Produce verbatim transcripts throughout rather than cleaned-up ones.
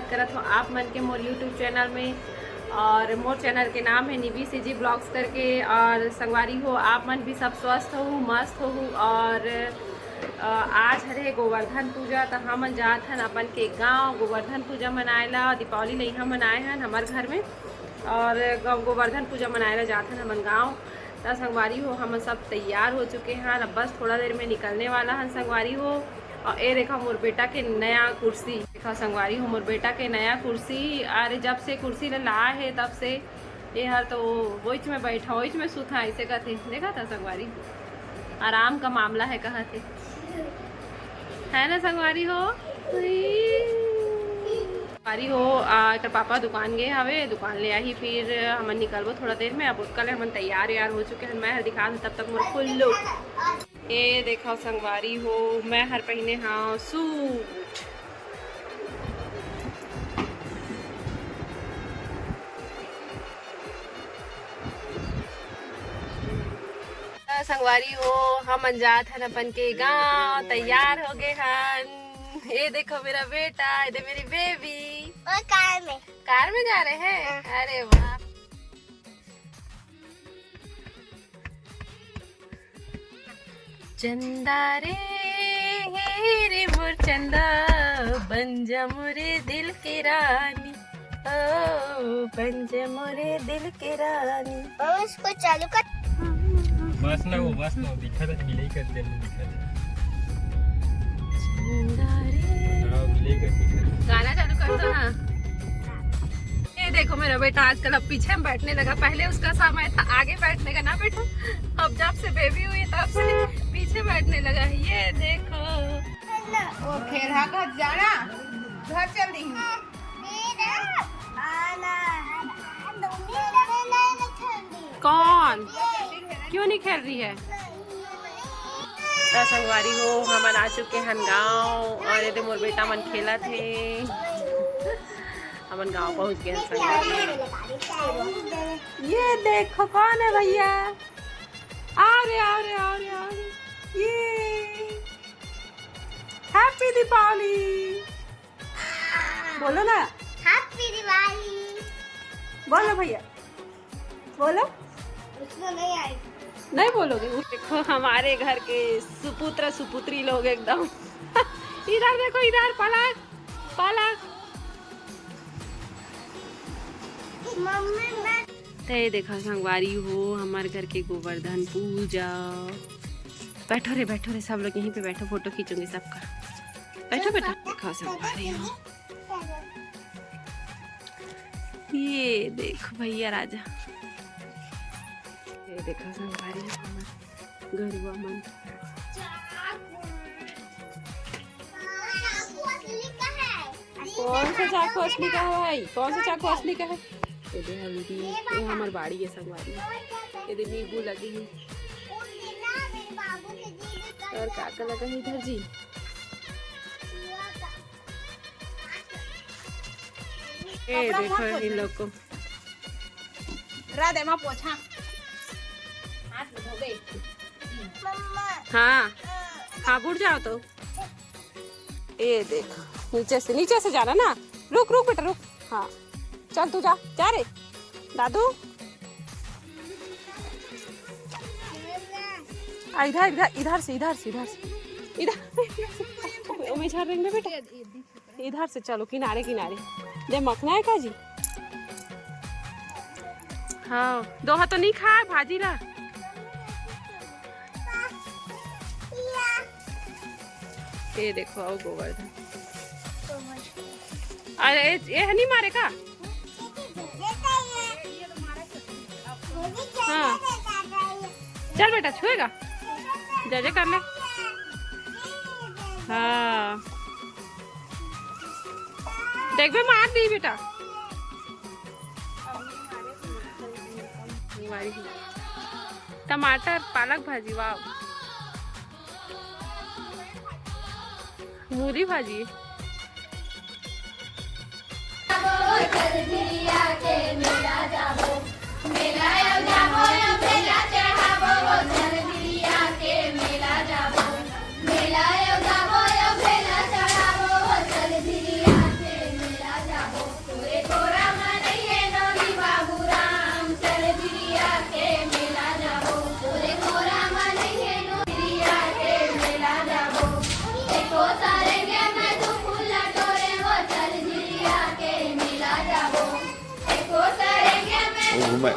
करत हो आप मन के मोर YouTube चैनल में। और मोर चैनल के नाम है निवी सीजी ब्लॉग्स करके। और संगवारी हो, आप मन भी सब स्वस्थ हो, मस्त हो। और अ, आज हरे गोवर्धन पूजा, त हमन जात हन अपन के गांव गोवर्धन पूजा मनाए ला। दीपावली ले इहाँ मनाए हन हमर घर में, और ग-, गोवर्धन पूजा मनाए ला जात हन हमन गांव। त संगवारी हो, हमन सब तैयार हो चुके हन, अब बस थोड़ा देर में निकलने वाला हन संगवारी हो। और ए देखा मोर बेटा के नया कुर्सी, देखा संगवारी हो, मोर बेटा के नया कुर्सी। अरे जब से कुर्सी ला लाए हे तब से ये हर तो वहीच में बैठा, वहीच में सुता, ऐसे कहते। देखा था संगवारी, आराम का मामला है कहा थे, है ना संगवारी हो? संगवारी हो, आ, एकर पापा दुकान गए हवे, दुकान ले आही, फिर हमन निकलबो थोड़ा देर में। अब ओतका ले हमन तैयार यार हो चुके हैं, मैं हर दिखा दूँ तब तक मोर फुल लुक। ए देखो संगवारी हो, मैं हर पहने हाँ सूट। त संगवारी हो, हमन जात हन अपन के गांव, तैयार हो गए हन। ये देखो मेरा बेटा, ये दे मेरी बेबी। और कार में। कार में जा रहे हैं? हाँ। अरे वाह। चंदा रे, हे रे मोर चंदा, बन जा मोरे दिल के रानी, ओ बन जा मोरे दिल के रानी। और उसको चालू कर। बस ना, वो बस ना, वो दिखा था, बिलाई कर दे, दिखा था। चंदा रे। हाँ, बिलाई कर दिखा था। गाना चालू कर दो ना। ये देखो मेरा बेटा आजकल अब पीछे में बैठने लगा। पहले उसका समय था आगे बैठने का, ना बेटा, अब जब से बेबी हुई तब से पीछे बैठने लगा है। ये देखो। वो खेलहा का जाना, घर चल रही हूँ। कौन? क्यों नहीं खेल रही है? त संगवारी हो, हमन आ चुके हन गांव और ये दे मोर बेटा मन खेलत हे। हमन गांव पहुंच गए हन संगवारी। ये देखो कौन है भैया, आओ रे, आओ रे, आओ रे, आओ रे। ये हैप्पी दीपावली। बोलो ना। हैप्पी दिवाली। बोलो भैया, बोलो। उसको नहीं आएगी। नहीं बोलोगे? देखो हमारे घर के सुपुत्र सुपुत्री लोग एकदम। इधर देखो, इधर पलक, पलक। मम्मी, मैं ते देखा संगवारी हो, हमारे घर के गोवर्धन पूजा। बैठो रे, बैठो रे, सब लोग यहीं पे बैठो, फोटो खींचूंगी सबका। बैठो बेटा, देखो संगवारी हो। ये देखो भैया राजा, ये देखो संगवारी हो, हमारे गरुआ मन। कौन सा चाकू असली का है भाई? कौन सा चाकू असली का है? ये दे हल्दी, ये हमार बाड़ी है संगवारी। ये दे नींबू लगे हैं। और का का लगा है इधर जी? ये देखो इन लोग को। रा दे माँ पोछा। हाथ धो गई। हाँ, हाँ, बुड़ जाओ तो। ये देख, नीचे से, नीचे से जाना ना। रुक, रुक बेटा, रुक। हाँ, चल तू जा, जा रे दादू। आ, इधर, इधर, इधर से, इधर से, इधर से, इधर। ओ, मैं झाड़ देंगे बेटा। इधर से चलो, किनारे किनारे। दे मखना है का जी? हाँ, दोहा तो नहीं खाए भाजी ला। ये देखो, आओ गोवर्धन। अरे, ये, ये नहीं मारे का? हाँ। चल बेटा, छुएगा? जय जय कर ले। हाँ। देख बे, मार दी बेटा। टमाटर पालक भाजी, वाह। मूली भाजी। वो घूमे।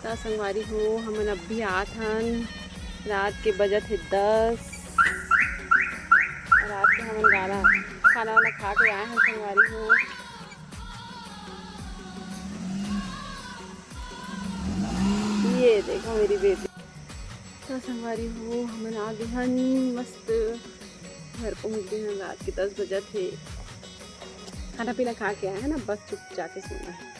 त संगवारी हो, हमन अभी आत हन, रात के बजत हे दस। रात के हमन गाना, खाना वाना खा के आए हन संगवारी हो। ये देखो मेरी बेबी। त संगवारी हो, हमन आ गे हन मस्त घर पहुँच गे हन। रात के दस बजत हे। खाना पीना खा के आए हन, अब बस चुप जाके सोना हे।